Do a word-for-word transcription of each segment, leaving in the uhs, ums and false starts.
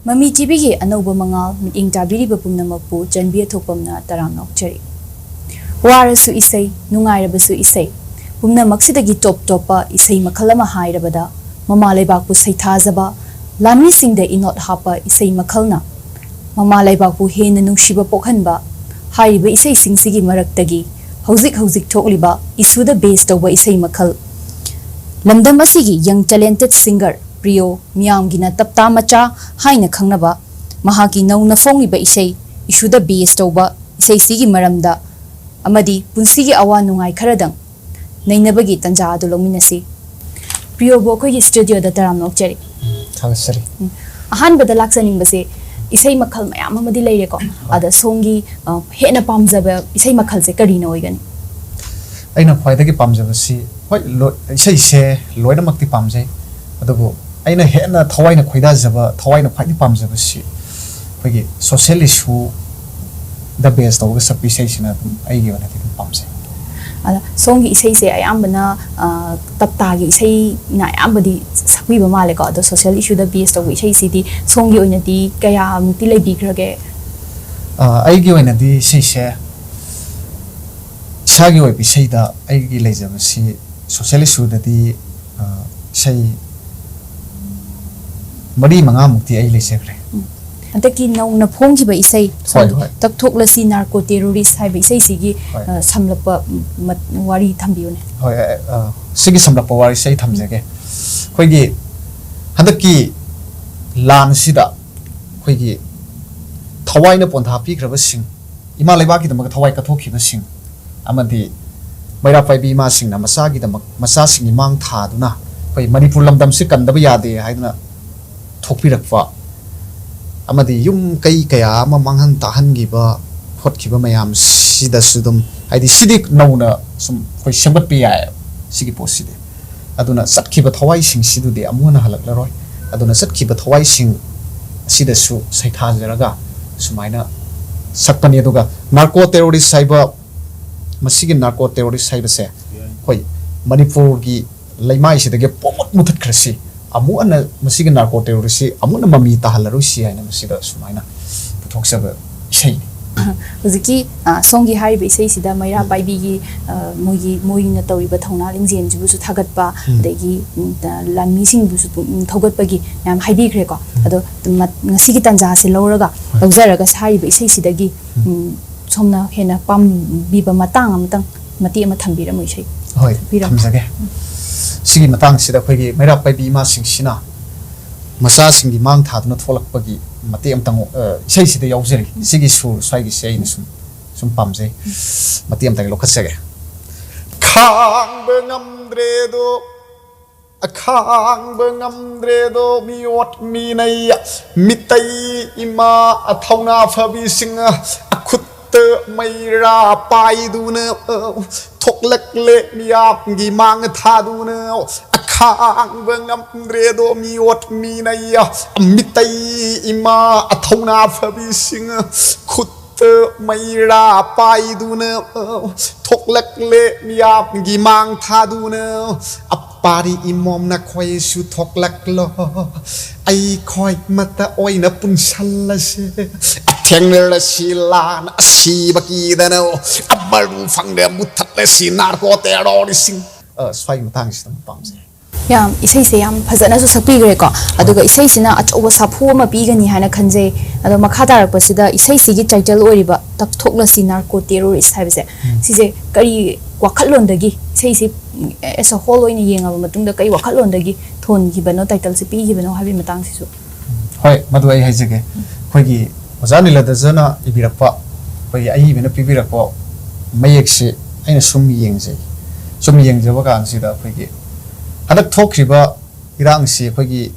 ꯃꯃꯤ ꯇꯤꯚꯤꯒꯤ ꯑꯅꯧꯕ ꯃꯉꯥꯜ ꯃꯤꯠꯌꯦꯡ ꯇꯥꯕꯤꯔꯤꯕ ꯄꯨꯝꯅꯃꯛꯄꯨ ꯆꯟꯕꯤ ꯑꯊꯣꯛꯄꯝꯅ ꯇꯔꯥꯝꯅ ꯑꯣꯛꯆꯔꯤ꯫ ꯋꯥꯔꯁꯨ ꯏꯁꯩ, ꯅꯨꯡꯉꯥꯏꯔꯕꯁꯨ ꯏꯁꯩ, ꯄꯨꯝꯅꯃꯛꯁꯤꯗꯒꯤ ꯇꯣꯞ ꯇꯣꯞꯄ ꯏꯁꯩ ꯃꯈꯜ ꯑꯃ ꯍꯥꯏꯔꯕꯗ ꯃꯃꯥ ꯂꯩꯕꯥꯛꯄꯨ ꯁꯩꯊꯥꯖꯕ, ꯂꯥꯟꯃꯤꯁꯤꯡꯗ ꯏꯅꯣꯠ ꯍꯥꯞꯄ ꯏꯁꯩ ꯃꯈꯜꯅ ꯃꯃꯥ ꯂꯩꯕꯥꯛꯄꯨ ꯍꯦꯟꯅ ꯅꯨꯡꯁꯤꯕ ꯄꯣꯛꯍꯟꯕ꯫ ꯍꯥꯏꯔꯤꯕ ꯏꯁꯩꯁꯤꯡꯁꯤꯒꯤ ꯃꯔꯛꯇꯒꯤ ꯍꯧꯖꯤꯛ ꯍꯧꯖꯤꯛ ꯊꯣꯛꯂꯤꯕ ꯏꯁꯨꯗ ꯕꯦꯁ ꯇꯧꯕ ꯏꯁꯩ ꯃꯈꯜ, ꯂꯝꯗꯝ ꯑꯁꯤꯒꯤ ꯌꯪ ꯇꯦꯂꯦꯟꯇꯦꯠ ꯁꯤꯡꯒꯔ ꯄ꯭ꯔꯤꯌꯣ, ꯃꯤꯌꯥꯝꯒꯤꯅ ꯇꯞꯇꯥ ꯃꯆꯥ ꯍꯥꯏꯅ ꯈꯪꯅꯕ, ꯃꯍꯥꯛꯀꯤ ꯅꯧꯅ ꯐꯣꯡꯂꯤꯕ ꯏꯁꯩ ꯏꯁꯨꯗ ꯕꯦꯁ ꯇꯧꯕ ꯏꯁꯩꯁꯤꯒꯤ ꯃꯔꯝꯗ ꯑꯃꯗꯤ ꯄꯨꯟꯁꯤꯒꯤ ꯑꯋꯥ ꯅꯨꯡꯉꯥꯏ ꯈꯔꯗꯪ ꯅꯩꯅꯕꯒꯤ ꯇꯟꯖꯥ ꯑꯗꯨ ꯂꯧꯃꯤꯟꯅꯁꯤ꯫ ꯄ꯭ꯔꯤꯌꯣꯕꯨ ꯑꯩꯈꯣꯏꯒꯤ ꯁ꯭ꯇꯨꯗꯤꯑꯣꯗ ꯇꯔꯥꯝꯅ ꯑꯣꯛꯆꯔꯤ꯫ ꯊꯥꯒꯠꯆꯔꯤ꯫ ꯑꯍꯥꯟꯕꯗ ꯂꯥꯛꯆꯅꯤꯡꯕꯁꯦ, ꯏꯁꯩ ꯃꯈꯜ ꯃꯌꯥꯝ ꯑꯃꯗꯤ ꯂꯩꯔꯦꯀꯣ, ꯑꯗ ꯁꯣꯝꯒꯤ ꯑ, ꯍꯦꯟꯅ ꯄꯥꯝꯖꯕ ꯏꯁꯩ ꯃꯈꯜꯁꯦ ꯀꯔꯤꯅ ꯑꯣꯏꯒꯅꯤ? ꯑꯩꯅ ꯈ꯭ꯋꯥꯏꯗꯒꯤ ꯄꯥꯝꯖꯕꯁꯤ, ꯍꯣꯏ, ꯂꯣ- ꯏꯁꯩꯁꯦ ꯂꯣꯏꯅꯃꯛꯇꯤ ꯄꯥꯝꯖꯩ, ꯑꯗꯨꯕꯨ ꯑꯩꯅ ꯍꯦꯟꯅ ꯊꯋꯥꯏꯅ ꯈꯣꯏꯗꯥꯖꯕ, ꯊꯋꯥꯏꯅ ꯈ꯭ꯋꯥꯏꯗꯒꯤ ꯄꯥꯝꯖꯕꯁꯤ ꯑꯩꯈꯣꯏꯒꯤ ꯁꯣꯁꯤꯌꯦꯜ ꯏꯁꯨꯗ ꯕꯦꯁ ꯇꯧꯔꯒ ꯁꯛꯄ ꯏꯁꯩꯁꯤꯅ ꯑꯗꯨꯝ ꯑꯩꯒꯤ ꯑꯣꯏꯅꯗꯤ ꯑꯗꯨꯝ ꯄꯥꯝꯖꯩ꯫ ꯑꯗ ꯁꯣꯝꯒꯤ ꯏꯁꯩꯁꯦ ꯑꯌꯥꯝꯕꯅ, ꯑ, ꯇꯞꯇꯥꯒꯤ ꯏꯁꯩꯅ ꯑꯌꯥꯝꯕꯗꯤ ꯁꯛꯄꯤꯕ ꯃꯥꯜꯂꯦꯀꯣ, ꯑꯗꯣ ꯁꯣꯁꯤꯌꯦꯜ ꯏꯁꯨꯗ ꯕꯦꯁ ꯇꯧꯕ ꯏꯁꯩꯁꯤꯗꯤ ꯁꯣꯝꯒꯤ ꯑꯣꯏꯅꯗꯤ ꯀꯌꯥꯃꯨꯛꯇꯤ ꯂꯩꯕꯤꯈ꯭ꯔꯒꯦ? ꯑ, ꯑꯩꯒꯤ ꯑꯣꯏꯅꯗꯤ ꯏꯁꯩꯁꯦ, ꯏꯁꯥꯒꯤ ꯑꯣꯏꯕ ꯏꯁꯩꯗ ꯑꯩꯒꯤ ꯂꯩꯖꯕꯁꯤ ꯁꯣꯁꯤꯌꯦꯜ ꯏꯁꯨꯗꯗꯤ, ꯑ, ꯏꯁꯩ ꯃꯔꯤ ꯃꯉꯥꯃꯨꯛꯇꯤ ꯑꯩ ꯂꯩꯖꯈ꯭ꯔꯦ꯫ ꯍꯟꯗꯛꯀꯤ ꯅꯧꯅ ꯐꯣꯡꯈꯤꯕ ꯏꯁꯩ ꯍꯣꯏ, ꯍꯣꯏ꯫ ꯇꯛꯊꯣꯛꯂꯁꯤ ꯅꯥꯔꯀꯣ ꯇꯦꯔꯣꯔꯤꯁ ꯍꯥꯏꯕ ꯏꯁꯩꯁꯤꯒꯤ, ꯍꯣꯏ꯫ ꯑ, ꯁꯝꯂꯞꯄ ꯃꯠ- ꯋꯥꯔꯤ ꯊꯝꯕꯤꯌꯨꯅꯦ꯫ ꯍꯣꯏ, ꯑ, ꯑ, ꯁꯤꯒꯤ ꯁꯝꯂꯞꯄ ꯋꯥꯔꯤꯁꯦ ꯑꯩ ꯊꯝꯖꯒꯦ꯫ ꯑꯩꯈꯣꯏꯒꯤ ꯍꯟꯗꯛꯀꯤ ꯂꯥꯟꯁꯤꯗ ꯑꯩꯈꯣꯏꯒꯤ ꯊꯋꯥꯏꯅ ꯄꯣꯟꯊꯥ ꯄꯤꯈ꯭ꯔꯕꯁꯤꯡ, ꯏꯃꯥ ꯂꯩꯕꯥꯛꯀꯤꯗꯃꯛ ꯊꯋꯥꯏ ꯀꯠꯊꯣꯛꯈꯤꯕꯁꯤꯡ, ꯑꯃꯗꯤ ꯃꯩꯔꯥ ꯄꯥꯏꯕꯤ ꯏꯃꯥꯁꯤꯡꯅ ꯃꯆꯥꯒꯤꯗꯃꯛ, ꯃꯆꯥꯁꯤꯡꯒꯤ ꯃꯥꯡ ꯊꯥꯗꯨꯅ ꯑꯩꯈꯣꯏ ꯃꯅꯤꯄꯨꯔ ꯂꯝꯗꯝꯁꯤ ꯀꯟꯗꯕ ꯌꯥꯗꯦ ꯍꯥꯏꯗꯨꯅ ꯊꯣꯛꯄꯤꯔꯛꯄ, ꯑꯃꯗꯤ ꯌꯨꯝ ꯀꯩ ꯀꯌꯥ ꯑꯃ ꯃꯥꯡꯍꯟ ꯇꯥꯍꯟꯈꯤꯕ ꯈꯣꯠꯈꯤꯕ ꯃꯌꯥꯝꯁꯤꯗꯁꯨ ꯑꯗꯨꯝ, ꯍꯥꯏꯗꯤ, ꯁꯤꯗꯤ ꯅꯧꯅ ꯁꯨꯝ ꯑꯩꯈꯣꯏ ꯁꯦꯝꯒꯠꯄ ꯌꯥꯏꯌꯦꯕ, ꯁꯤꯒꯤ ꯄꯣꯠꯁꯤꯗꯤ꯫ ꯑꯗꯨꯅ ꯆꯠꯈꯤꯕ ꯊꯋꯥꯏꯁꯤꯡꯁꯤꯗꯨꯗꯤ ꯑꯃꯨꯛ ꯍꯟꯅ ꯍꯜꯂꯛꯂꯔꯣꯏ꯫ ꯑꯗꯨꯅ ꯆꯠꯈꯤꯕ ꯊꯋꯥꯏꯁꯤꯡ ꯑꯁꯤꯗꯁꯨ ꯁꯩꯊꯥꯖꯔꯒ ꯁꯨꯃꯥꯏꯅ ꯁꯛꯄꯅꯤ꯫ ꯑꯗꯨꯒ ꯅꯥꯔꯀꯣ ꯇꯦꯔꯣꯔꯤꯁ ꯍꯥꯏꯕ, ꯃꯁꯤꯒꯤ ꯅꯥꯔꯀꯣ ꯇꯦꯔꯣꯔꯤꯁ ꯍꯥꯏꯕꯁꯦ ꯑꯩꯈꯣꯏ ꯃꯅꯤꯄꯨꯔꯒꯤ ꯂꯩꯃꯥꯏꯁꯤꯗꯒꯤ ꯄꯨꯝꯃꯨꯠ ꯃꯨꯊꯠꯈ꯭ꯔꯁꯤ, ꯑꯃꯨꯛ ꯍꯟꯅ ꯃꯁꯤꯒꯤ ꯅꯥꯔꯀꯣ ꯇꯦꯔꯣꯔꯤꯁꯁꯤ ꯑꯃꯨꯛ ꯍꯟꯅ ꯃꯃꯤ ꯇꯥꯍꯜꯂꯔꯣꯏꯁꯤ ꯍꯥꯏꯅ ꯃꯁꯤꯗ ꯁꯨꯃꯥꯏꯅ ꯄꯨꯊꯣꯛꯆꯕ ꯏꯁꯩꯅꯤ꯫ ꯍꯧꯖꯤꯛꯀꯤ ꯑ, ꯁꯣꯝꯒꯤ ꯍꯥꯏꯔꯤꯕ ꯏꯁꯩꯁꯤꯗ ꯃꯩꯔꯥ ꯄꯥꯏꯕꯤꯒꯤ ꯑ, ꯃꯣꯏꯒꯤ ꯃꯣꯏꯅ ꯇꯧꯔꯤꯕ ꯊꯧꯅꯥ ꯂꯤꯡꯖꯦꯜꯁꯤꯕꯨꯁꯨ ꯊꯥꯒꯠꯄ, ꯑꯗꯒꯤ ꯎꯝ, ꯇ- ꯂꯥꯟꯃꯤꯁꯤꯡꯕꯨꯁꯨ ꯄꯨꯛꯅꯤꯡ ꯊꯧꯒꯠꯄꯒꯤ ꯃꯌꯥꯝ ꯍꯥꯏꯕꯤꯈ꯭ꯔꯦꯀꯣ꯫ ꯑꯗꯣ ꯃ- ꯉꯁꯤꯒꯤ ꯇꯥꯟꯖꯥꯁꯦ ꯂꯧꯔꯒ ꯂꯧꯖꯔꯒ ꯁꯥꯔꯤꯕ ꯏꯁꯩꯁꯤꯗꯒꯤ ꯎꯝ, ꯁꯣꯝꯅ ꯍꯦꯟꯅ ꯄꯥꯝꯕꯤꯕ ꯃꯇꯥꯡ ꯑꯃꯇꯪ ꯃꯇꯦꯛ ꯑꯃ ꯊꯝꯕꯤꯔꯝꯃꯨ ꯏꯁꯩ꯫ ꯍꯣꯏ, ꯊꯝꯕꯤꯔꯝꯃꯨ꯫ ꯊꯝꯖꯒꯦ꯫ ꯁꯤꯒꯤ ꯃꯇꯥꯡꯁꯤꯗ ꯑꯩꯈꯣꯏꯒꯤ ꯃꯩꯔꯥ ꯄꯥꯏꯕꯤ ꯏꯃꯥꯁꯤꯡꯁꯤꯅ ꯃꯆꯥꯁꯤꯡꯒꯤ ꯃꯥꯡ ꯊꯥꯗꯨꯅ ꯊꯣꯛꯂꯛꯄꯒꯤ ꯃꯇꯦꯛ ꯑꯃꯇꯪ ꯑ, ꯏꯁꯩꯁꯤꯗ ꯌꯥꯎꯖꯔꯤ꯫ ꯁꯤꯒꯤ ꯁꯨꯔ ꯁ꯭ꯋꯥꯏꯒꯤꯁꯦ ꯑꯩꯅ ꯁꯨꯝ ꯁꯨꯝ ꯄꯥꯝꯖꯩ꯫ ꯃꯇꯦꯛ ꯑꯃꯇꯪ ꯂꯧꯈꯠꯆꯒꯦ꯫ ꯈꯥꯡꯕ ꯉꯝꯗ꯭ꯔꯦꯗꯣ, ꯈꯥꯡꯕ ꯉꯝꯗ꯭ꯔꯦꯗꯣ ꯃꯤꯑꯣꯠ ꯃꯤꯅꯩ ꯃꯤꯇꯩ ꯏꯃꯥ ꯊꯧꯅꯥ ꯐꯕꯤꯁꯤꯡ ꯈꯨꯠꯇ ꯃꯩꯔꯥ ꯄꯥꯏꯗꯨꯅ ꯊꯣꯛꯂꯛꯂꯦ ꯃꯤꯌꯥꯝꯒꯤ ꯃꯥꯡ ꯊꯥꯗꯨꯅ꯫ ꯈꯥꯡꯕ ꯉꯝꯗ꯭ꯔꯦꯗꯣ ꯃꯤꯑꯣꯠ ꯃꯤꯅꯩ ꯃꯤꯇꯩ ꯏꯃꯥ ꯊꯧꯅꯥ ꯐꯕꯤꯁꯤꯡ ꯈꯨꯠ ꯃꯩꯔꯥ ꯄꯥꯏꯗꯨꯅ ꯊꯣꯛꯂꯛꯂꯦ ꯃꯤꯌꯥꯝꯒꯤ ꯃꯥꯡ ꯊꯥꯗꯨꯅ꯫ ꯑꯄꯥꯔꯤ ꯏꯃꯣꯝ ꯅꯈꯣꯏꯁꯨ ꯊꯣꯛꯂꯛꯂꯣ, ꯑꯩꯈꯣꯏ ꯃꯠꯇ ꯑꯣꯏꯅ ꯄꯨꯟꯁꯜꯂꯁꯦ꯫ ꯊꯦꯡꯅꯔꯁꯤ ꯂꯥꯟ ꯑꯁꯤꯕ ꯀꯤꯗꯅ, ꯑꯃꯔꯨ ꯐꯪꯗꯦ ꯃꯨꯊꯠꯂꯁꯤ ꯅꯥꯔꯀꯣ ꯇꯦꯔꯣꯔꯤꯁꯁꯤꯡ꯫ ꯑ, ꯁ꯭ꯋꯥꯏꯒꯤ ꯃꯇꯥꯡꯁꯤꯗ ꯑꯃꯨꯛ ꯄꯥꯝꯖꯩ꯫ ꯌꯥꯝ ꯏꯁꯩꯁꯦ ꯌꯥꯝ ꯐꯖꯅꯁꯨ ꯁꯛꯄꯤꯈ꯭ꯔꯦꯀꯣ꯫ ꯑꯗꯨꯒ ꯏꯁꯩꯁꯤꯅ ꯑꯆꯧꯕ ꯁꯥꯐꯨ ꯑꯃ ꯄꯤꯒꯅꯤ ꯍꯥꯏꯅ ꯈꯟꯖꯩ꯫ ꯑꯗꯣ ꯃꯈꯥ ꯇꯥꯔꯛꯄꯁꯤꯗ ꯏꯁꯩꯁꯤꯒꯤ ꯇꯥꯏꯇꯜ ꯑꯣꯏꯔꯤꯕ ꯇꯛꯊꯣꯛꯂꯁꯤ ꯅꯥꯔꯀꯣ ꯇꯦꯔꯣꯔꯤꯁ ꯍꯥꯏꯕꯁꯦ, ꯁꯤꯁꯦ ꯀꯔꯤ ꯋꯥꯈꯜꯂꯣꯟꯗꯒꯤ, ꯏꯁꯩꯁꯤ as a whole ꯑꯣꯏꯅ ꯌꯦꯡꯉꯕ ꯃꯇꯨꯡꯗ ꯀꯔꯤ ꯋꯥꯈꯜꯂꯣꯟꯗꯒꯤ ꯊꯣꯟꯈꯤꯕꯅꯣ, ꯇꯥꯏꯇꯜꯁꯦ ꯄꯤꯈꯤꯕꯅꯣ ꯍꯥꯏꯕꯒꯤ ꯃꯇꯥꯡꯁꯤꯁꯨ? ꯍꯣꯏ, ꯃꯗꯨ ꯑꯩ ꯍꯥꯏꯖꯒꯦ꯫ ꯑꯩꯈꯣꯏꯒꯤ ꯑꯣꯖꯥ ꯅꯤꯂꯗꯖꯅ ꯏꯕꯤꯔꯛꯄ, ꯑꯩꯈꯣꯏꯒꯤ ꯑꯏꯕꯅ ꯄꯤꯕꯤꯔꯛꯄ ꯃꯌꯦꯛꯁꯤ ꯑꯩꯅ ꯁꯨꯝ ꯌꯦꯡꯖꯩ꯫ ꯁꯨꯝ ꯌꯦꯡꯖꯕ ꯀꯥꯟꯁꯤꯗ ꯑꯩꯈꯣꯏꯒꯤ ꯍꯟꯗꯛ ꯊꯣꯛꯈ꯭ꯔꯤꯕ ꯏꯔꯥꯡꯁꯤ ꯑꯩꯈꯣꯏꯒꯤ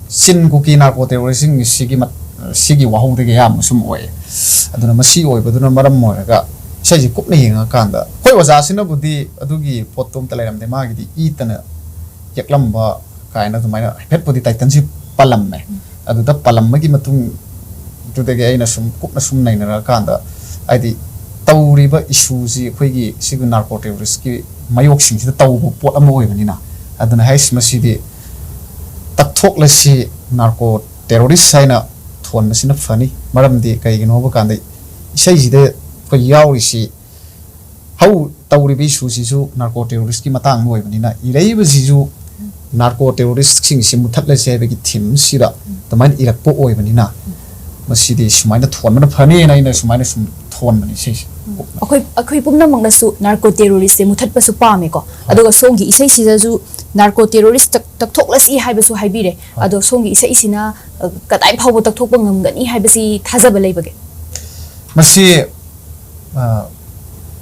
ꯆꯤꯟ ꯀꯨꯀꯤ ꯅꯥꯔꯀꯣ ꯇꯦꯔꯣꯔꯤꯁꯁꯤꯡ ꯁꯤꯒꯤ ꯃꯠ-, ꯁꯤꯒꯤ ꯋꯥꯍꯧꯗꯒꯤ ꯑꯌꯥꯝꯕ ꯁꯨꯝ ꯑꯣꯏ꯫ ꯑꯗꯨꯅ ꯃꯁꯤ ꯑꯣꯏꯕꯗꯨꯅ ꯃꯔꯝ ꯑꯣꯏꯔꯒ ꯏꯁꯩꯁꯤ ꯀꯨꯞꯅ ꯌꯦꯡꯉꯀꯥꯟꯗ ꯑꯩꯈꯣꯏ ꯑꯣꯖꯥꯁꯤꯅꯕꯨꯗꯤ ꯑꯗꯨꯒꯤ ꯄꯣꯠꯇꯣ ꯑꯝꯇ ꯂꯩꯔꯝꯗꯦ, ꯃꯥꯒꯤꯗꯤ ꯏꯇꯅ ꯌꯦꯛꯂꯝꯕ ꯀꯥꯏꯅ ꯑꯗꯨꯃꯥꯏꯅ ꯍꯥꯏꯐꯦꯠꯄꯨꯗꯤ ꯇꯥꯏꯇꯜꯁꯤ ꯄꯜꯂꯝꯃꯦ꯫ ꯑꯗꯨꯗ ꯄꯜꯂꯝꯕꯒꯤ ꯃꯇꯨꯡꯗꯨꯗꯒꯤ ꯑꯩꯅ ꯁꯨꯝ ꯀꯨꯞꯅ ꯁꯨꯝ ꯅꯩꯅꯔꯀꯥꯟꯗ, ꯍꯥꯏꯗꯤ ꯇꯧꯔꯤꯕ ꯏꯁꯨꯁꯤ ꯑꯩꯈꯣꯏꯒꯤ ꯁꯤꯒꯤ ꯅꯥꯔꯀꯣ ꯇꯦꯔꯣꯔꯤꯁꯀꯤ ꯃꯥꯌꯣꯛꯁꯤꯡꯁꯤꯗ ꯇꯧꯕ ꯄꯣꯠ ꯑꯃ ꯑꯣꯏꯕꯅꯤꯅ, ꯑꯗꯨꯅ ꯍꯩꯁ ꯃꯁꯤꯗꯤ ꯇꯛꯊꯣꯛꯂꯁꯤ, ꯅꯥꯔꯀꯣ ꯇꯦꯔꯣꯔꯤꯁ ꯍꯥꯏꯅ ꯊꯣꯟꯕꯁꯤꯅ ꯐꯅꯤ꯫ ꯃꯔꯝꯗꯤ ꯀꯩꯒꯤꯅꯣ ꯍꯥꯏꯕ ꯀꯥꯟꯗ, ꯏꯁꯩꯁꯤꯗ ꯑꯩꯈꯣꯏ ꯌꯥꯎꯔꯤꯁꯤ, ꯍꯧ ꯇꯧꯔꯤꯕ ꯏꯁꯨꯁꯤꯁꯨ ꯅꯥꯔꯀꯣ ꯇꯦꯔꯣꯔꯤꯁꯀꯤ ꯃꯇꯥꯡꯗ ꯑꯣꯏꯕꯅꯤꯅ, ꯏꯔꯛꯏꯕꯁꯤꯁꯨ ꯅꯥꯔꯀꯣ ꯇꯦꯔꯣꯔꯤꯁꯁꯤꯡꯁꯤ ꯃꯨꯊꯠꯂꯁꯦ ꯍꯥꯏꯕꯒꯤ ꯊꯤꯝꯁꯤꯗ ꯑꯗꯨꯃꯥꯏꯅ ꯏꯔꯛꯄ ꯑꯣꯏꯕꯅꯤꯅ, ꯃꯁꯤꯗꯤ ꯁꯨꯃꯥꯏꯅ ꯊꯣꯟꯕꯅ ꯐꯅꯤꯅ ꯑꯩꯅ ꯁꯨꯃꯥꯏꯅ ꯁꯨꯝ ꯊꯣꯟꯕꯅꯤ ꯏꯁꯩꯁꯦ꯫ ꯑꯩꯈꯣꯏ ꯑꯩꯈꯣꯏ ꯄꯨꯝꯅꯃꯛꯅꯁꯨ ꯅꯥꯔꯀꯣ ꯇꯦꯔꯣꯔꯤꯁꯁꯦ ꯃꯨꯊꯠꯄꯁꯨ ꯄꯥꯝꯃꯦꯀꯣ꯫ ꯑꯗꯨꯒ ꯁꯣꯝꯒꯤ ꯏꯁꯩꯁꯤꯗꯁꯨ ꯅꯥꯔꯀꯣ ꯇꯦꯔꯣꯔꯤꯁ ꯇꯛ- ꯇꯛꯊꯣꯛꯂꯁꯤ ꯍꯥꯏꯕꯁꯨ ꯍꯥꯏꯕꯤꯔꯦ꯫ ꯑꯗꯣ ꯁꯣꯝꯒꯤ ꯏꯁꯩꯁꯤꯅ ꯑ, ꯀꯗꯥꯏ ꯐꯥꯎꯕ ꯇꯛꯊꯣꯛꯄ ꯉꯝꯒꯅꯤ ꯍꯥꯏꯕꯁꯤ ꯊꯥꯖꯕ ꯂꯩꯕꯒꯦ? ꯃꯁꯤ ꯑ,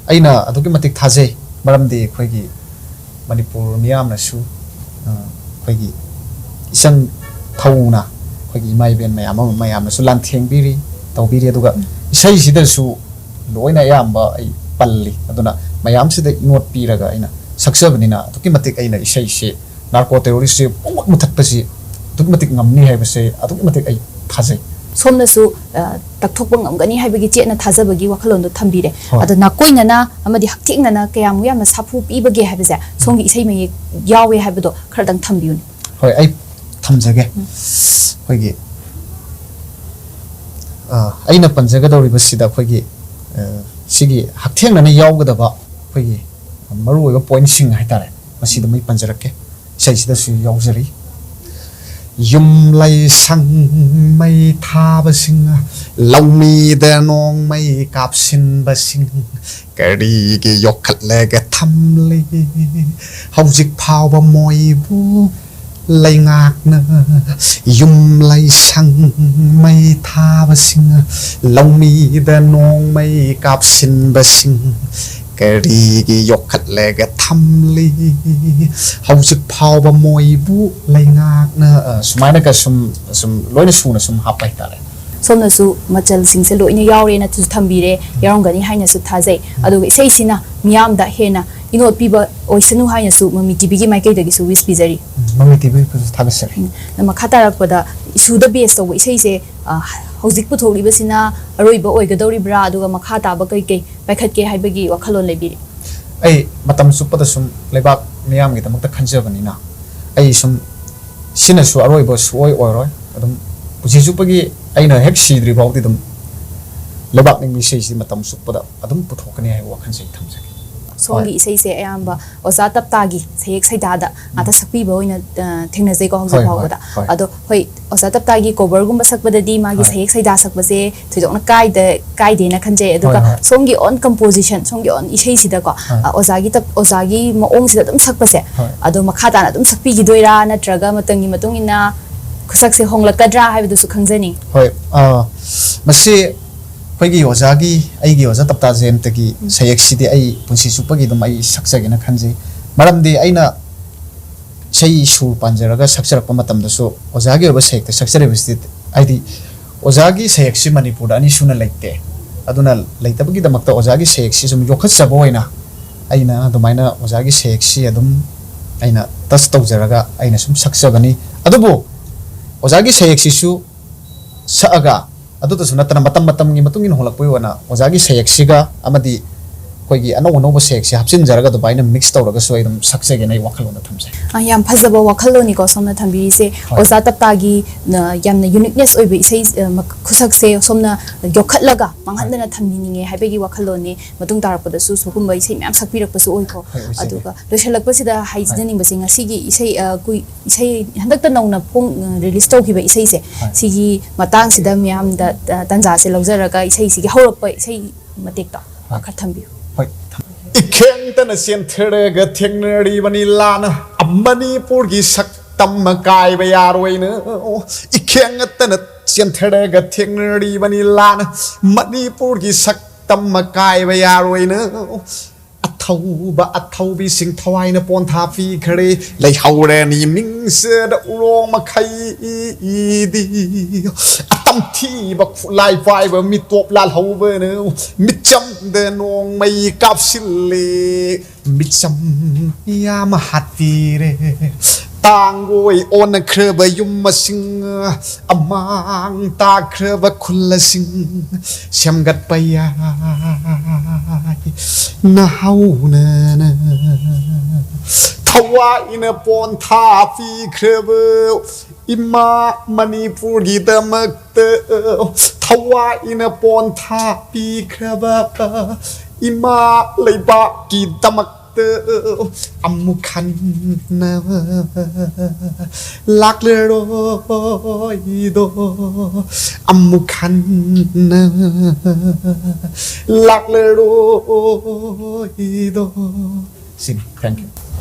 ꯑꯩꯅ ꯑꯗꯨꯛꯀꯤ ꯃꯇꯤꯛ ꯊꯥꯖꯩ꯫ ꯃꯔꯝꯗꯤ ꯑꯩꯈꯣꯏꯒꯤ ꯃꯅꯤꯄꯨꯔ ꯃꯤꯌꯥꯝꯅꯁꯨ, ꯑ, ꯑꯩꯈꯣꯏꯒꯤ ꯏꯆꯪ ꯊꯧꯅ ꯑꯩꯈꯣꯏꯒꯤ ꯏꯃꯥ ꯏꯕꯦꯟ ꯃꯌꯥꯝ ꯑꯃ, ꯃꯌꯥꯝꯅꯁꯨ ꯂꯥꯟꯊꯦꯡꯕꯤꯔꯤ, ꯇꯧꯕꯤꯔꯤ꯫ ꯑꯗꯨꯒ ꯏꯁꯩꯁꯤꯗꯁꯨ ꯂꯣꯏꯅ ꯑꯌꯥꯝꯕ ꯑꯩ ꯄꯜꯂꯤ꯫ ꯑꯗꯨꯅ ꯃꯌꯥꯝꯁꯤꯗ ꯏꯅꯣꯠ ꯄꯤꯔꯒ ꯑꯩꯅ ꯁꯛꯆꯕꯅꯤꯅ, ꯑꯗꯨꯛꯀꯤ ꯃꯇꯤꯛ ꯑꯩꯅ ꯏꯁꯩꯁꯦ, ꯅꯥꯔꯀꯣ ꯇꯦꯔꯣꯔꯤꯁꯁꯦ ꯄꯨꯡꯃꯨꯠ ꯃꯨꯊꯠꯄꯁꯤ ꯑꯗꯨꯛꯀꯤ ꯃꯇꯤꯛ ꯉꯝꯅꯤ ꯍꯥꯏꯕꯁꯦ ꯑꯗꯨꯛꯀꯤ ꯃꯇꯤꯛ ꯑꯩ ꯊꯥꯖꯩ꯫ ꯁꯣꯝꯅꯁꯨ ꯑ, ꯇꯛꯊꯣꯛꯄ ꯉꯝꯒꯅꯤ ꯍꯥꯏꯕꯒꯤ ꯆꯦꯠꯅ ꯊꯥꯖꯕꯒꯤ ꯋꯥꯈꯜꯂꯣꯟꯗꯣ ꯊꯝꯕꯤꯔꯦ꯫ ꯍꯣꯏ꯫ ꯑꯗꯣ ꯅꯥꯀꯣꯏꯅꯅ ꯑꯃꯗꯤ ꯍꯛꯊꯦꯡꯅꯅ ꯀꯌꯥꯃꯨꯛ ꯌꯥꯝꯅ ꯁꯥꯐꯨ ꯄꯤꯕꯒꯦ ꯍꯥꯏꯕꯁꯦ ꯁꯣꯝꯒꯤ ꯏꯁꯩ ꯃꯌꯦꯛ ꯌꯥꯎꯋꯦ ꯍꯥꯏꯕꯗꯣ ꯈꯔꯗꯪ ꯊꯝꯕꯤꯌꯨꯅꯦ꯫ ꯍꯣꯏ, ꯑꯩ ꯊꯝꯖꯒꯦ꯫ ꯑꯩꯈꯣꯏꯒꯤ, ꯑ, ꯑꯩꯅ ꯄꯟꯖꯒꯗꯧꯔꯤꯕꯁꯤꯗ ꯑꯩꯈꯣꯏꯒꯤ, ꯑ, ꯁꯤꯒꯤ ꯍꯛꯊꯦꯡꯅꯅ ꯌꯥꯎꯒꯗꯕ ꯑꯩꯈꯣꯏꯒꯤ ꯃꯔꯨꯑꯣꯏꯕ ꯄꯣꯏꯟꯁꯤꯡ ꯍꯥꯏꯇꯥꯔꯦ, ꯃꯁꯤꯗ ꯑꯩ ꯄꯟꯖꯔꯛꯀꯦ꯫ ꯏꯁꯩꯁꯤꯗꯁꯨ ꯌꯥꯎꯖꯔꯤ꯫ ꯌꯨꯝ ꯂꯩꯁꯪ ꯃꯩ ꯊꯥꯕꯁꯤꯡ, ꯂꯧꯃꯤꯗ ꯅꯣꯡꯃꯩ ꯀꯥꯞꯁꯤꯟꯕꯁꯤꯡ, ꯀꯔꯤꯒꯤ ꯌꯣꯛꯈꯠꯂꯒ ꯊꯝꯂꯤ ꯍꯧꯖꯤꯛ ꯐꯥꯎꯕ ꯃꯣꯏꯕꯨ ꯂꯩꯉꯥꯛꯅ? ꯌꯨꯝ ꯂꯩꯁꯪ ꯃꯩ ꯊꯥꯕꯁꯤꯡ, ꯂꯧꯃꯤꯗ ꯅꯣꯡꯃꯩ ꯀꯥꯞꯁꯤꯟꯕꯁꯤꯡ, ꯀꯔꯤꯒꯤ ꯌꯣꯛꯈꯠꯂꯒ ꯊꯝꯂꯤ ꯍꯧꯖꯤꯛ ꯐꯥꯎꯕ ꯃꯣꯏꯕꯨ ꯂꯩꯉꯥꯛꯅ? ꯑ, ꯁꯨꯃꯥꯏꯅꯒ ꯁꯨꯝ, ꯁꯨꯝ ꯂꯣꯏꯅ ꯁꯨꯅ ꯁꯨꯝ ꯍꯥꯞꯄ ꯍꯥꯏꯇꯥꯔꯦ꯫ ꯁꯣꯝꯅꯁꯨ ꯃꯆꯜꯁꯤꯡꯁꯦ ꯂꯣꯏꯅ ꯌꯥꯎꯔꯦꯅꯁꯨ ꯊꯝꯕꯤꯔꯦ, ꯌꯥꯎꯔꯝꯒꯅꯤ ꯍꯥꯏꯅꯁꯨ ꯊꯥꯖꯩ꯫ ꯑꯗꯨꯒ ꯏꯁꯩꯁꯤꯅ ꯃꯤꯌꯥꯝꯗ ꯍꯦꯟꯅ ꯏꯅꯣꯠ ꯄꯤꯕ ꯑꯣꯏꯁꯅꯨ ꯍꯥꯏꯅꯁꯨ ꯃꯃꯤ ꯇꯤꯚꯤꯒꯤ ꯃꯥꯏꯀꯩꯗꯒꯤꯁꯨ ꯋꯤꯁ ꯄꯤꯖꯔꯤ꯫ ꯃꯃꯤ ꯇꯤꯚꯤꯕꯨꯁꯨ ꯊꯥꯒꯠꯆꯔꯤ꯫ ꯎꯝ, ꯃꯈꯥ ꯇꯥꯔꯛꯄꯗ ꯏꯁꯨꯗ ꯕꯦꯁ ꯇꯧꯕ ꯏꯁꯩꯁꯦ, ꯑ, ꯍꯧꯖꯤꯛ ꯄꯨꯊꯣꯛꯂꯤꯕꯁꯤꯅ ꯑꯔꯣꯏꯕ ꯑꯣꯏꯒꯗꯧꯔꯤꯕ꯭ꯔꯥ, ꯑꯗꯨꯒ ꯃꯈꯥ ꯇꯥꯕ ꯀꯩ ꯀꯩ ꯄꯥꯏꯈꯠꯀꯦ ꯍꯥꯏꯕꯒꯤ ꯋꯥꯈꯜꯂꯣꯟ ꯂꯩꯕꯤꯔꯤ? ꯑꯩ ꯃꯇꯝ ꯆꯨꯞꯄꯗ ꯁꯨꯝ ꯂꯩꯕꯥꯛ ꯃꯤꯌꯥꯝꯒꯤꯗꯃꯛꯇ ꯈꯟꯖꯕꯅꯤꯅ, ꯑꯩ ꯁꯨꯝ ꯁꯤꯅꯁꯨ ꯑꯔꯣꯏꯕ ꯁꯨꯡꯑꯣꯏ ꯑꯣꯏꯔꯣꯏ꯫ ꯑꯗꯨꯝ ꯄꯨꯟꯁꯤ ꯆꯨꯞꯄꯒꯤ, ꯑꯩꯅ ꯍꯦꯛ ꯁꯤꯗ꯭ꯔꯤ ꯐꯥꯎꯗꯤ ꯑꯗꯨꯝ ꯂꯩꯕꯥꯛ ꯅꯤꯡꯕ ꯏꯁꯩꯁꯤ ꯃꯇꯝ ꯆꯨꯞꯄꯗ ꯑꯗꯨꯝ ꯄꯨꯊꯣꯛꯀꯅꯤ ꯍꯥꯏꯕ ꯋꯥꯈꯜꯁꯦ ꯑꯩ ꯊꯝꯖꯒꯦ꯫ ꯁꯣꯝꯒꯤ ꯍꯣꯏ꯫ ꯏꯁꯩꯁꯦ ꯑꯌꯥꯝꯕ ꯑꯣꯖꯥ ꯇꯞꯇꯥꯒꯤ ꯁꯩꯌꯦꯛ ꯁꯩꯗꯥꯗ ꯉꯥꯛꯇ ꯎꯝ꯫ ꯁꯛꯄꯤꯕ ꯑꯣꯏꯅ, ꯑ, ꯊꯦꯡꯅꯖꯩꯀꯣ ꯍꯧꯖꯤꯛ ꯍꯣꯏ, ꯍꯣꯏ, ꯐꯥꯎꯕꯗ꯫ ꯍꯣꯏ꯫ ꯑꯗꯣ ꯍꯣꯏ, ꯑꯣꯖꯥ ꯇꯞꯇꯥꯒꯤ coverꯒꯨꯝꯕ ꯁꯛꯄꯗꯗꯤ ꯃꯥꯒꯤ ꯍꯣꯏ꯫ ꯁꯩꯌꯦꯛ ꯁꯩꯗꯥ ꯁꯛꯄꯁꯦ ꯊꯣꯏꯗꯣꯛꯅ ꯀꯥꯏꯗ-, ꯀꯥꯏꯗꯦꯅ ꯈꯟꯖꯩ꯫ ꯑꯗꯨꯒ ꯍꯣꯏ, ꯍꯣꯏ꯫ ꯁꯣꯝꯒꯤ own composition, ꯁꯣꯝꯒꯤ own ꯏꯁꯩꯁꯤꯗꯀꯣ, ꯍꯣꯏ꯫ ꯑ, ꯑꯣꯖꯥꯒꯤ ꯇꯞ-, ꯑꯣꯖꯥꯒꯤ ꯃꯑꯣꯡꯁꯤꯗ ꯑꯗꯨꯝ ꯁꯛꯄꯁꯦ, ꯍꯣꯏ꯫ ꯑꯗꯣ ꯃꯈꯥ ꯇꯥꯅ ꯑꯗꯨꯝ ꯁꯛꯄꯤꯈꯤꯗꯣꯏꯔꯥ, ꯅꯠꯇ꯭ꯔꯒ ꯃꯇꯝꯒꯤ ꯃꯇꯨꯡ ꯏꯟꯅ ꯈꯨꯁꯛꯁꯦ ꯍꯣꯡꯂꯛꯀꯗ꯭ꯔꯥ ꯍꯥꯏꯕꯗꯨꯁꯨ ꯈꯪꯖꯅꯤꯡꯉꯤ꯫ ꯍꯣꯏ, ꯑ, ꯃꯁꯤ ꯑꯩꯈꯣꯏꯒꯤ ꯑꯣꯖꯥꯒꯤ, ꯑꯩꯒꯤ ꯑꯣꯖꯥ ꯇꯞꯇꯥ ꯖꯌꯟꯇꯒꯤ ꯎꯝ꯫ ꯁꯩꯌꯦꯛꯁꯤꯗꯤ ꯑꯩ ꯄꯨꯟꯁꯤ ꯆꯨꯞꯄꯒꯤ ꯑꯗꯨꯝ ꯑꯩ ꯁꯛꯆꯒꯦꯅ ꯈꯟꯖꯩ꯫ ꯃꯔꯝꯗꯤ ꯑꯩꯅ ꯏꯁꯩ ꯁꯨꯔ ꯄꯥꯟꯖꯔꯒ ꯁꯛꯆꯔꯛꯄ ꯃꯇꯝꯗꯁꯨ ꯑꯣꯖꯥꯒꯤ ꯑꯣꯏꯕ ꯁꯩꯌꯦꯛꯇ ꯁꯛꯆꯔꯤꯕꯁꯤꯗꯤ, ꯍꯥꯏꯗꯤ, ꯑꯣꯖꯥꯒꯤ ꯁꯩꯌꯦꯛꯁꯤ ꯃꯅꯤꯄꯨꯔꯗ ꯑꯅꯤꯁꯨꯅ ꯂꯩꯇꯦ꯫ ꯑꯗꯨꯅ ꯂꯩꯇꯕꯒꯤꯗꯃꯛꯇ ꯑꯣꯖꯥꯒꯤ ꯁꯩꯌꯦꯛꯁꯤ ꯁꯨꯝ ꯌꯣꯛꯈꯠꯆꯕ ꯑꯣꯏꯅ ꯑꯩꯅ ꯑꯗꯨꯃꯥꯏꯅ ꯑꯣꯖꯥꯒꯤ ꯁꯩꯌꯦꯛꯁꯤ ꯑꯗꯨꯝ ꯑꯩꯅ touch ꯇꯧꯖꯔꯒ ꯑꯩꯅ ꯁꯨꯝ ꯁꯛꯆꯕꯅꯤ꯫ ꯑꯗꯨꯕꯨ ꯑꯣꯖꯥꯒꯤ ꯁꯩꯌꯦꯛꯁꯤꯁꯨ ꯁꯛꯑꯒ, ꯑꯗꯨꯇꯁꯨ ꯅꯠꯇꯅ ꯃꯇꯝ ꯃꯇꯝꯒꯤ ꯃꯇꯨꯡ ꯏꯟꯅ ꯍꯣꯡꯂꯛꯄꯒꯤ ꯑꯣꯏꯅ ꯑꯣꯖꯥꯒꯤ ꯁꯩꯌꯦꯛꯁꯤꯒ ꯑꯃꯗꯤ ꯑꯩꯈꯣꯏꯒꯤ ꯑꯅꯧ ꯑꯅꯧꯕ ꯁꯩꯌꯦꯛꯁꯦ ꯍꯥꯞꯆꯤꯟꯖꯔꯒ ꯑꯗꯨꯃꯥꯏꯅ mix ꯇꯧꯔꯒꯁꯨ ꯑꯩ ꯑꯗꯨꯝ ꯁꯛꯆꯒꯦꯅ ꯑꯩ ꯋꯥꯈꯜꯂꯣꯟꯗ ꯊꯝꯖꯩ꯫ ꯑ, ꯌꯥꯝ ꯐꯖꯕ ꯋꯥꯈꯜꯂꯣꯟꯅꯤꯀꯣ ꯁꯣꯝꯅ ꯊꯝꯕꯤꯔꯤꯁꯦ꯫ ꯍꯣꯏ꯫ ꯑꯣꯖꯥ ꯇꯞꯇꯥꯒꯤ, ꯑ, ꯌꯥꯝꯅ uniqueness ꯑꯣꯏꯕ ꯏꯁꯩ, ꯑ, ꯃꯛ-, ꯈꯨꯁꯛꯁꯦ ꯁꯣꯝꯅ ꯌꯣꯛꯈꯠꯂꯒ ꯃꯥꯡꯍꯟꯗꯅ ꯍꯣꯏ꯫ ꯊꯝꯕꯤꯅꯤꯡꯉꯦ ꯍꯥꯏꯕꯒꯤ ꯋꯥꯈꯜꯂꯣꯟꯅꯤ꯫ ꯃꯇꯨꯡ ꯇꯥꯔꯛꯄꯗꯁꯨ ꯁꯤꯒꯨꯝꯕ ꯏꯁꯩ ꯃꯌꯥꯝ ꯁꯛꯄꯤꯔꯛꯄꯁꯨ ꯑꯣꯏꯀꯣ꯫ ꯍꯣꯏ, ꯑꯣꯏꯖꯒꯦ꯫ ꯑꯗꯨꯒ ꯂꯣꯏꯁꯤꯜꯂꯛꯄꯁꯤꯗ ꯍꯣꯏ꯫ ꯍꯥꯏꯖꯅꯤꯡꯕꯁꯦ, ꯉꯁꯤꯒꯤ ꯏꯁꯩ, ꯑ, ꯀꯨꯏ-, ꯏꯁꯩ ꯍꯟꯗꯛꯇ ꯅꯧꯅ ꯐꯣꯡ-, release ꯇꯧꯈꯤꯕ ꯏꯁꯩꯁꯦ, ꯍꯣꯏ꯫ ꯁꯤꯒꯤ ꯃꯇꯥꯡꯁꯤꯗ ꯃꯤꯌꯥꯝꯗ, ꯑ, ꯇꯥꯟꯖꯥꯁꯦ ꯂꯧꯖꯔꯒ ꯏꯁꯩꯁꯤꯒꯤ ꯍꯧꯔꯛꯄ ꯏꯁꯩ ꯃꯇꯦꯛꯇꯣ ꯍꯣꯏ꯫ ꯈꯔ ꯊꯝꯕꯤꯌꯨ꯫ ꯍꯣꯏ, ꯊꯝ-, ꯏꯈꯦꯡꯇꯅ ꯆꯦꯟꯊꯔꯒ ꯊꯦꯡꯅꯔꯤꯕꯅꯤ ꯂꯥꯟ, ꯃꯅꯤꯄꯨꯔꯒꯤ ꯁꯛꯇꯝ ꯀꯥꯏꯕ ꯌꯥꯔꯣꯏꯅ꯫ ꯏꯈꯦꯡꯇꯅ ꯆꯦꯟꯊꯔꯒ ꯊꯦꯡꯅꯔꯤꯕꯅꯤ ꯂꯥꯟ, ꯃꯅꯤꯄꯨꯔꯒꯤ ꯁꯛꯇꯝ ꯀꯥꯏꯕ ꯌꯥꯔꯣꯏꯅ꯫ ꯑꯊꯧꯕ ꯑꯊꯧꯕꯤꯁꯤꯡ ꯊꯋꯥꯏꯅ ꯄꯣꯟꯊꯥ ꯄꯤꯈ꯭ꯔꯦ꯫ ꯂꯩꯍꯧꯔꯅꯤ ꯃꯤꯡꯆꯠ ꯎꯔꯣꯡ ꯃꯈꯩꯗꯤ꯫ ꯑꯇꯝꯊꯤꯕ ꯈꯨꯠꯂꯥꯏ ꯄꯥꯏꯕ ꯃꯤꯇꯣꯞ ꯂꯥꯜꯍꯧꯕꯅ ꯃꯤꯆꯝꯗ ꯅꯣꯡꯃꯩ ꯀꯥꯞꯁꯤꯜꯂꯦ꯫ ꯃꯤꯆꯝ ꯃꯤꯌꯥꯝ ꯍꯥꯠꯄꯤꯔꯦ꯫ ꯇꯥꯡꯒꯣꯏ ꯑꯣꯟꯅꯈ꯭ꯔꯕ ꯌꯨꯝ ꯃꯁꯤꯡ, ꯑꯃꯥꯡ ꯇꯥꯈ꯭ꯔꯕ ꯈꯨꯜꯂꯁꯤꯡ ꯁꯦꯝꯒꯠꯄ ꯌꯥꯏ ꯅꯍꯧꯅꯅ꯫ ꯊꯋꯥꯏꯅ ꯄꯣꯟꯊꯥ ꯄꯤꯈ꯭ꯔꯕ ꯏꯃꯥ ꯃꯅꯤꯄꯨꯔꯒꯤꯗꯃꯛꯇ, ꯊꯋꯥꯏꯅ ꯄꯣꯟꯊꯥ ꯄꯤꯈ꯭ꯔꯕ ꯏꯃꯥ ꯂꯩꯕꯥꯛꯀꯤꯗꯃꯛꯇ ꯑꯃꯨꯛ ꯍꯟꯅ ꯂꯥꯛꯂꯔꯣꯏꯗꯣ, ꯑꯃꯨꯛ ꯍꯟꯅ ꯂꯥꯛꯂꯔꯣꯏꯗꯣ꯫ ꯁꯤꯅꯤ꯫ Thank you꯫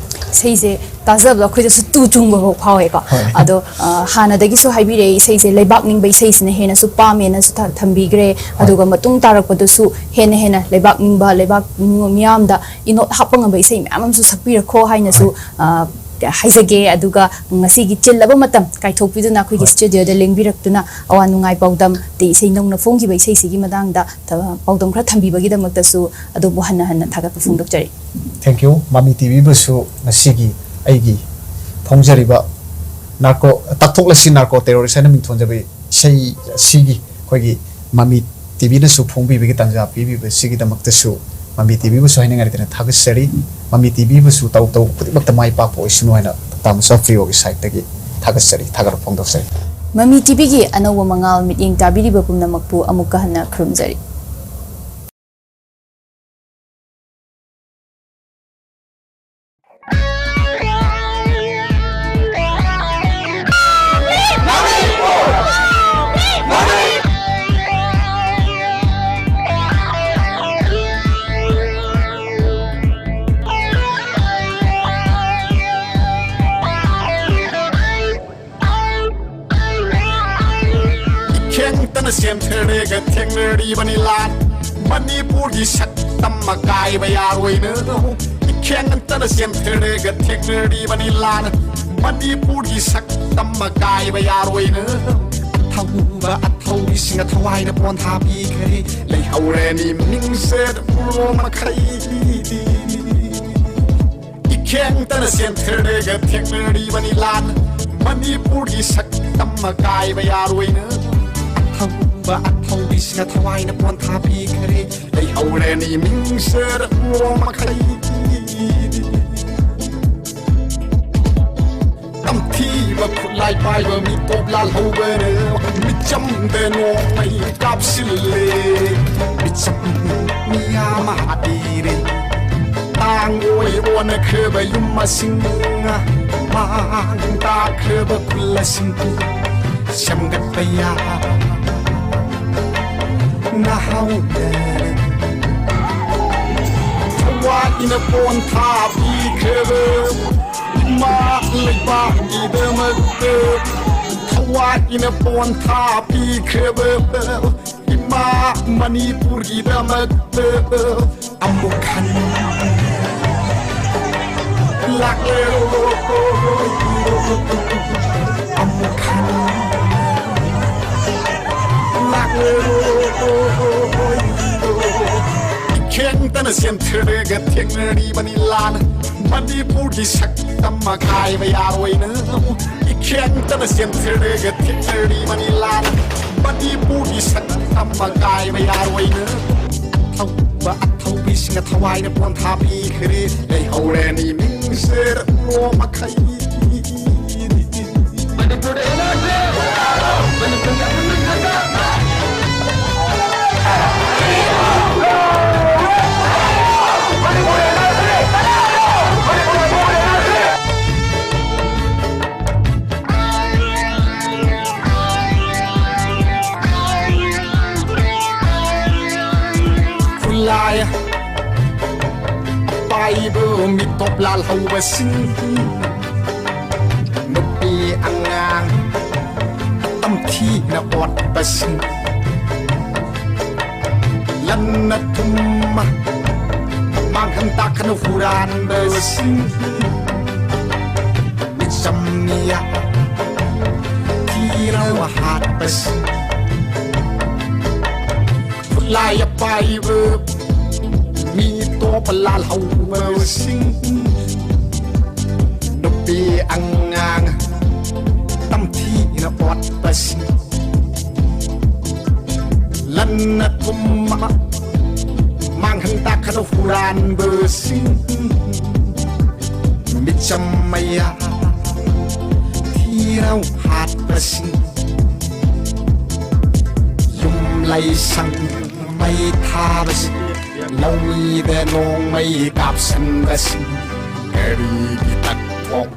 ꯏꯁꯩꯁꯦ ꯇꯥꯖꯕꯗ ꯑꯩꯈꯣꯏꯗꯁꯨ ꯇꯨ ꯆꯨꯡꯕ ꯐꯥꯎ ꯐꯥꯎꯋꯦꯀꯣ꯫ ꯍꯣꯏ꯫ ꯑꯗꯣ, ꯑ, ꯍꯥꯟꯅꯗꯒꯤꯁꯨ ꯍꯥꯏꯕꯤꯔꯛꯑꯦ, ꯏꯁꯩꯁꯦ ꯂꯩꯕꯥꯛ ꯅꯤꯡꯕ ꯏꯁꯩꯁꯤꯅ ꯍꯦꯟꯅꯁꯨ ꯄꯥꯝꯃꯦꯅꯁꯨ ꯊ-, ꯊꯝꯕꯤꯈ꯭ꯔꯦ꯫ ꯍꯣꯏ꯫ ꯑꯗꯨꯒ ꯃꯇꯨꯡ ꯇꯥꯔꯛꯄꯗꯁꯨ ꯍꯦꯟꯅ ꯍꯦꯟꯅ ꯂꯩꯕꯥꯛ ꯅꯤꯡꯕ, ꯂꯩꯕꯥꯛ ꯃꯤ-, ꯃꯤꯌꯥꯝꯗ ꯏꯅꯣꯠ ꯍꯥꯞꯄ ꯉꯝꯕ ꯏꯁꯩ ꯃꯌꯥꯝ ꯑꯃꯁꯨ ꯁꯛꯄꯤꯔꯛꯈꯣ ꯍꯥꯏꯅꯁꯨ, ꯍꯣꯏ꯫ ꯑ, ꯍꯥꯏꯖꯒꯦ꯫ ꯑꯗꯨꯒ ꯉꯁꯤꯒꯤ ꯆꯤꯜꯂꯕ ꯃꯇꯝ ꯀꯥꯏꯊꯣꯛꯄꯤꯗꯨꯅ ꯑꯩꯈꯣꯏꯒꯤ, ꯍꯣꯏ꯫ ꯁ꯭ꯇꯨꯗꯤꯑꯣꯗ ꯂꯦꯡꯕꯤꯔꯛꯇꯨꯅ ꯑꯋꯥ ꯅꯨꯡꯉꯥꯏ ꯄꯥꯎꯗꯝ, ꯑꯗꯩ ꯏꯁꯩ ꯅꯧꯅ ꯐꯣꯡꯈꯤꯕ ꯏꯁꯩꯁꯤꯒꯤ ꯃꯇꯥꯡꯗ ꯊ-, ꯄꯥꯎꯗꯝ ꯈꯔ ꯊꯝꯕꯤꯕꯒꯤꯗꯃꯛꯇꯁꯨ ꯑꯗꯣꯝꯕꯨ ꯍꯟꯅ ꯍꯟꯅ ꯊꯥꯒꯠꯄ ꯐꯣꯡꯗꯣꯛꯆꯔꯤ꯫ Thank you꯫ ꯃꯃꯤ ꯇꯤꯚꯤꯕꯨꯁꯨ ꯉꯁꯤꯒꯤ ꯑꯩꯒꯤ ꯐꯣꯡꯖꯔꯤꯕ ꯅꯥꯔꯀꯣ, ꯇꯥꯛꯊꯣꯛꯂꯁꯤ ꯅꯥꯔꯀꯣ ꯇꯦꯔꯣꯔꯤꯁ ꯍꯥꯏꯅ ꯃꯤꯡꯊꯣꯟꯖꯕ ꯏꯁꯩ ꯑꯁꯤꯒꯤ ꯑꯩꯈꯣꯏꯒꯤ ꯃꯃꯤ ꯇꯤꯚꯤꯅꯁꯨ ꯐꯣꯡꯕꯤꯕꯒꯤ ꯇꯥꯟꯖꯥ ꯄꯤꯕꯤꯕꯁꯤꯒꯤꯗꯃꯛꯇꯁꯨ ꯃꯃꯤ ꯇꯤꯚꯤꯕꯨꯁꯨ ꯍꯥꯏꯅꯤꯡꯉꯥꯏ ꯂꯩꯇꯅ ꯊꯥꯒꯠꯆꯔꯤ꯫ ꯃꯃꯤ ꯇꯤꯚꯤꯕꯨꯁꯨ ꯇꯧ ꯇꯧꯕ ꯈꯨꯗꯤꯡꯃꯛꯇ ꯃꯥꯏ ꯄꯥꯛꯄ ꯑꯣꯏꯁꯅꯨ ꯍꯥꯏꯅ ꯇꯥꯃꯁ ꯑꯣꯐ ꯔꯤꯑꯣꯒꯤ ꯁꯥꯏꯠꯇꯒꯤ ꯊꯥꯒꯠꯆꯔꯤ, ꯊꯥꯒꯠꯄ ꯐꯣꯡꯗꯣꯛꯆꯔꯤ꯫ ꯃꯃꯤ ꯇꯤꯚꯤꯒꯤ ꯑꯅꯧꯕ ꯃꯉꯥꯜ ꯃꯤꯠꯌꯦꯡ ꯇꯥꯕꯤꯔꯤꯕ ꯄꯨꯝꯅꯃꯛꯄꯨ ꯑꯃꯨꯛꯀ ꯍꯟꯅ ꯈꯨꯔꯨꯝꯖꯔꯤ꯫ ꯏꯈꯦꯡꯇꯅ ꯆꯦꯟꯊꯔꯒ ꯊꯦꯡꯅꯔꯤꯕꯅꯤ ꯂꯥꯟ꯫ ꯃꯅꯤꯄꯨꯔꯒꯤ ꯁꯛꯇꯝ ꯑꯀꯥꯏꯕ ꯌꯥꯔꯣꯏꯅ꯫ ꯏꯈꯦꯡꯇꯅ ꯆꯦꯟꯊꯔꯒ ꯊꯦꯡꯅꯔꯤꯕꯅꯤ ꯂꯥꯟ꯫ ꯃꯅꯤꯄꯨꯔꯒꯤ ꯁꯛꯇꯝ ꯑꯀꯥꯏꯕ ꯌꯥꯔꯣꯏꯅ꯫ ꯑꯊꯧꯕ ꯑꯊꯧꯕꯤꯁꯤꯡꯅ ꯊꯋꯥꯏꯅ ꯄꯣꯟꯊꯥ ꯄꯤꯈ꯭ꯔꯦ꯫ ꯂꯩꯍꯧꯔꯅꯤ ꯃꯤꯡꯆꯠ ꯎꯔꯣ ꯃꯈꯩꯗꯤ꯫ ꯏꯈꯦꯡꯇꯅ ꯆꯦꯟꯊꯔꯒ ꯊꯦꯡꯅꯔꯤꯕꯅꯤ ꯂꯥꯟ꯫ ꯃꯅꯤꯄꯨꯔꯒꯤ ꯁꯛꯇꯝ ꯑꯀꯥꯏꯕ ꯌꯥꯔꯣꯏꯅ꯫ ꯑꯊꯧꯕ ꯑꯊꯧꯕꯤꯁꯤꯡꯅ ꯊꯋꯥꯏꯅ ꯄꯣꯟꯊꯥ ꯄꯤꯈ꯭ꯔꯦ꯫ ꯂꯩꯍꯧꯔꯅꯤ ꯃꯤꯡꯆꯠ ꯎꯔꯣ ꯃꯈꯩꯗꯤ꯫ ꯈꯨꯠꯂꯥꯏ ꯄꯥꯏꯕ ꯃꯤ ꯇꯣꯞ ꯂꯥꯜꯍꯧꯕꯅ ꯃꯤꯆꯝꯗ ꯅꯣꯡꯃꯩ ꯀꯥꯞꯁꯤꯜꯂꯦ꯫ ꯃꯤꯆꯝ ꯃꯤꯌꯥꯝ ꯍꯥꯠꯄꯤꯔꯦ꯫ ꯇꯥꯡ ꯑꯣꯏ ꯑꯣꯟꯈ꯭ꯔꯕ ꯌꯨꯝ ꯃꯁꯤꯡ, ꯃꯥꯡ ꯇꯥꯛꯈ꯭ꯔꯕ ꯈꯨꯜ ꯑꯁꯤꯡ ꯁꯦꯝꯒꯠꯄ ꯌꯥ ꯅꯍꯧꯗꯅ ꯊꯋꯥꯏꯅ ꯄꯣꯟꯊꯥ ꯄꯤꯈ꯭ꯔꯕ ꯏꯃꯥ ꯂꯩꯕꯥꯛꯀꯤꯗꯃꯛꯇ ꯊꯋꯥꯏꯅ ꯄꯣꯟꯊꯥ ꯄꯤꯈ꯭ꯔꯕ ꯏꯃꯥ ꯃꯅꯤꯄꯨꯔꯒꯤꯗꯃꯛꯇ ꯑꯃꯨꯛ ꯍꯟꯅ ꯂꯥꯛꯂꯔꯣꯏ꯫ ꯑꯃꯨꯛ ꯍꯟꯅ ꯂꯥꯛꯂꯔꯣꯏ꯫ ꯏꯈꯦꯡꯇꯅ ꯆꯦꯟꯊꯔꯒ ꯊꯦꯡꯅꯔꯤꯕꯅꯤ ꯂꯥꯟ꯫ ꯃꯅꯤꯄꯨꯔꯒꯤ ꯁꯛꯇꯝ ꯑꯀꯥꯏꯕ ꯌꯥꯔꯣꯏꯅ ꯏꯈꯦꯡꯇꯅ ꯆꯦꯟꯊꯔꯒ ꯊꯦꯡꯅꯔꯤꯕꯅꯤ ꯂꯥꯟ꯫ ꯃꯅꯤꯄꯨꯔꯒꯤ ꯁꯛꯇꯝ ꯑꯀꯥꯏꯕ ꯌꯥꯔꯣꯏꯅ ꯑꯊꯧꯕ ꯑꯊꯧꯕꯤꯁꯤꯡꯅ ꯊꯋꯥꯏꯅ ꯄꯣꯟꯊꯥ ꯄꯤꯈ꯭ꯔꯦ꯫ ꯂꯩꯍꯧꯔꯅꯤ ꯃꯤꯡꯆꯠ ꯎꯔꯣ ꯃꯈꯩ꯫ ꯃꯅꯤꯄꯨꯔꯗ ꯏꯅꯥꯛꯁꯦ! ꯃꯅꯤꯄꯨꯔꯒꯤ ꯑꯄꯨꯟꯕ ꯁꯛꯇꯝ! ꯈꯨꯠꯂꯥꯏ ꯄꯥꯏꯕ ꯃꯤꯇꯣꯞ ꯂꯥꯜꯍꯧꯕꯁꯤꯡ, ꯅꯨꯄꯤ ꯑꯉꯥꯡ ꯇꯝꯊꯤꯅ ꯑꯣꯠꯄꯁꯤꯡ, ꯂꯟꯅ ꯊꯨꯝꯃ ꯃꯥꯡꯍꯟ ꯇꯥꯛꯍꯟ ꯍꯨꯔꯥꯟꯕꯁꯤꯡ, ꯃꯤꯆꯝ ꯃꯤꯌꯥꯝ ꯊꯤꯅ ꯍꯥꯠꯄꯁꯤꯡ, ꯈꯨꯠꯂꯥꯏ ꯄꯥꯏꯕ ꯃꯤ ꯇꯣꯞꯄ ꯂꯥꯜꯍꯧꯕꯁꯤꯡ, ꯅꯨꯄꯤ ꯑꯉꯥꯡ ꯇꯝꯊꯤꯅ ꯑꯣꯠꯄꯁꯤꯡ, ꯂꯟꯅ ꯊꯨꯝꯃ ꯃꯥꯡꯍꯟ ꯇꯥꯛꯍꯟ ꯍꯨꯔꯥꯟꯕꯁꯤꯡ, ꯃꯤꯆꯝ ꯃꯌꯥꯝ ꯊꯤ ꯅꯧ ꯍꯥꯠꯄꯁꯤꯡ, ꯌꯨꯝ ꯂꯩꯁꯪ ꯃꯩ ꯊꯥꯕꯁꯤꯡ, ꯂꯧꯃꯤꯗ ꯅꯣꯡꯃꯩ ꯀꯥꯞꯁꯟꯕꯁꯤꯡ, ꯀꯔꯤꯒꯤ ꯇꯛꯊꯣꯛ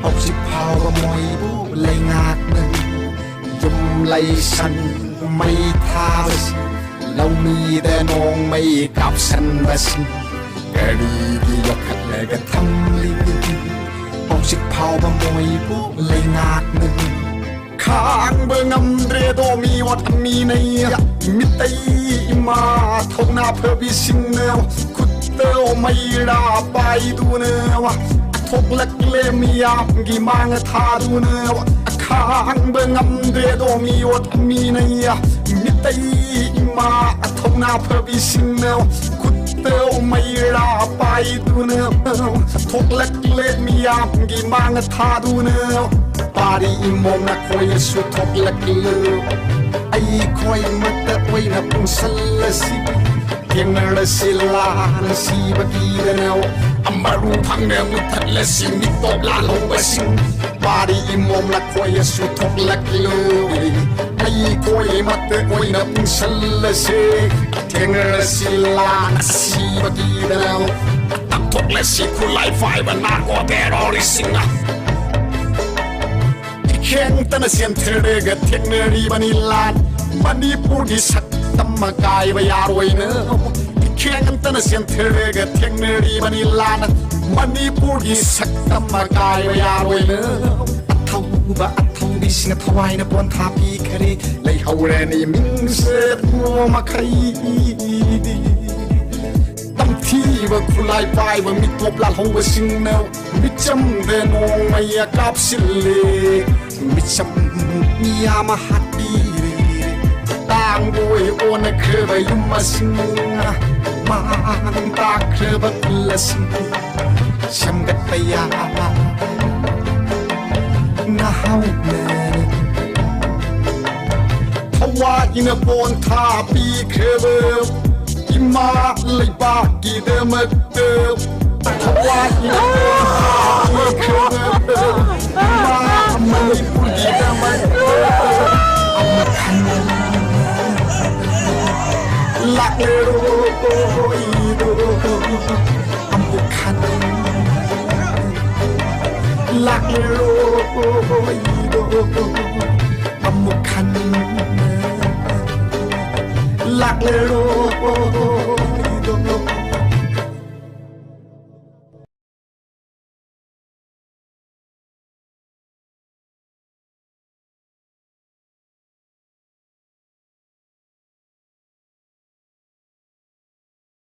ꯍꯧꯖꯤꯛ ꯐꯥꯎꯕ ꯃꯣꯏꯕꯨ ꯂꯩꯉꯥꯛꯅ ꯌꯨꯝ ꯂꯩꯁꯟ ꯃꯩ ꯊꯥꯕꯁꯤ, ꯂꯧꯃꯤꯗ ꯅꯣꯡꯃꯩ ꯀꯥꯞꯁꯟꯕꯁꯤ ꯀꯔꯤꯒꯤ ꯌꯣꯛꯈꯠꯂꯒ ꯊꯝꯂꯤ? ꯍꯧꯖꯤꯛ ꯐꯥꯎꯕ ꯃꯣꯏꯕꯨ ꯂꯩꯉꯥꯛꯅ ꯈꯥꯡꯕ ꯉꯝꯗ꯭ꯔꯦꯗꯣ ꯃꯤꯑꯣꯠ ꯃꯤꯅꯩ꯫ ꯃꯤꯇꯩ ꯏꯃꯥ ꯊꯧꯅꯥ ꯐꯕꯤꯁꯤꯡꯅ ꯈꯨꯠꯇ ꯃꯩꯔꯥ ꯄꯥꯏꯗꯨꯅ ꯊꯣꯛꯂꯛꯂꯦ ꯃꯤꯌꯥꯝꯒꯤ ꯃꯥꯡ ꯊꯥꯗꯨꯅ꯫ ꯈꯥꯡꯕ ꯉꯝꯗ꯭ꯔꯦꯗꯣ ꯃꯤꯑꯣꯠ ꯃꯤꯅꯩ꯫ ꯃꯤꯇꯩ ꯏꯃꯥ ꯊꯧꯅꯥ ꯐꯕꯤꯁꯤꯡꯅ ꯈꯨꯠꯇ ꯃꯩꯔꯥ ꯄꯥꯏꯗꯨꯅ ꯊꯣꯛꯂꯛꯂꯦ ꯃꯤꯌꯥꯝꯒꯤ ꯃꯥꯡ ꯊꯥꯗꯨꯅ꯫ ꯄꯥꯔꯤ ꯏꯃꯣꯝ ꯅꯈꯣꯏꯁꯨ ꯊꯣꯛꯂꯛꯂꯨ, ꯑꯩꯈꯣꯏ ꯃꯠꯇ ꯑꯣꯏꯅ ꯄꯨꯡꯁꯜꯂꯁꯤ꯫ ꯊꯦꯡꯅꯔꯁꯤ ꯂꯥꯟ ꯁꯤꯕꯒꯤꯗꯅ, ꯑꯃꯔꯨ ꯐꯪꯅ ꯃꯨꯊꯠꯂꯁꯤ ꯃꯤꯇꯣꯞ ꯂꯥꯜꯍꯧꯕꯁꯤꯡ꯫ ꯄꯥꯔꯤ ꯏꯃꯣꯝ ꯅꯈꯣꯏꯁꯨ ꯊꯣꯛꯂꯛꯂꯨ, ꯑꯩꯈꯣꯏ ꯃꯠꯇ ꯑꯣꯏꯅ ꯄꯨꯡꯁꯜꯂꯁꯤ꯫ ꯊꯦꯡꯅꯔꯁꯤ ꯂꯥꯟ ꯁꯤꯕꯒꯤꯗꯅ, ꯇꯥꯟꯊꯣꯛꯂꯁꯤ ꯈꯨꯠꯂꯥꯏ ꯄꯥꯏꯕ ꯅꯥꯔꯀꯣ ꯇꯦꯔꯣꯔꯤꯁꯁꯤꯡꯅ꯫ ꯏꯈꯦꯡꯇꯅ ꯆꯦꯟꯊꯔꯒ ꯊꯦꯡꯅꯔꯤꯕꯅꯤ ꯂꯥꯟ꯫ ꯃꯅꯤꯄꯨꯔꯒꯤ ꯁꯛꯇꯝ ꯀꯥꯏꯕ ꯌꯥꯔꯣꯏꯅ꯫ ꯏꯈꯦꯡꯇꯅ ꯆꯦꯟꯊꯔꯒ ꯊꯦꯡꯅꯔꯤꯕꯅꯤ ꯂꯥꯟ꯫ ꯃꯅꯤꯄꯨꯔꯒꯤ ꯁꯛꯇꯝ ꯀꯥꯏꯕ ꯌꯥꯔꯣꯏꯅ꯫ ꯑꯊꯧꯕ ꯑꯊꯧꯕꯤꯁꯤꯡꯅ ꯊꯋꯥꯏꯅ ꯄꯣꯟꯊꯥ ꯄꯤꯈꯔꯦ꯫ ꯂꯩꯍꯧꯔꯅꯤ ꯃꯤꯡꯆꯠ ꯃꯈꯩ꯫ ꯇꯝꯊꯤꯕ ꯈꯨꯠꯂꯥꯏ ꯄꯥꯏꯕ ꯃꯤꯇꯣꯞ ꯂꯥꯜꯍꯧꯕꯁꯤꯡꯅ ꯃꯤꯆꯝꯗ ꯅꯣꯡꯃꯩ ꯀꯥꯞꯁꯤꯜꯂꯦ꯫ ꯃꯤꯆꯝ ꯃꯤ ꯑꯃ ꯍꯥꯠꯄꯤꯔꯦ꯫ ꯇꯥꯡꯕꯣꯏ ꯑꯣꯟꯈ꯭ꯔꯕ ꯌꯨꯝ ꯑꯁꯤꯡ, ꯃꯥꯡ ꯇꯥꯛꯈ꯭ꯔꯕ ꯈꯨꯜ ꯑꯁꯤꯡ ꯁꯦꯝꯒꯠꯄ ꯌꯥ ꯅꯍꯥꯎꯅ꯫ ꯊꯋꯥꯏꯅ ꯄꯣꯟꯊꯥ ꯄꯤꯈ꯭ꯔꯕ ꯏꯃꯥ ꯂꯩꯕꯥꯛꯀꯤꯗꯃꯛꯇ꯫ ꯊꯋꯥꯏꯅ ꯄꯣꯟꯊꯥ ꯄꯤꯈ꯭ꯔꯕ ꯑꯃꯨꯛ ꯍꯟꯅ ꯂꯥꯛꯂꯔꯣꯏꯗꯣ, ꯑꯃꯨꯛ ꯍꯟꯅ ꯂꯥꯛꯂꯔꯣꯏ꯫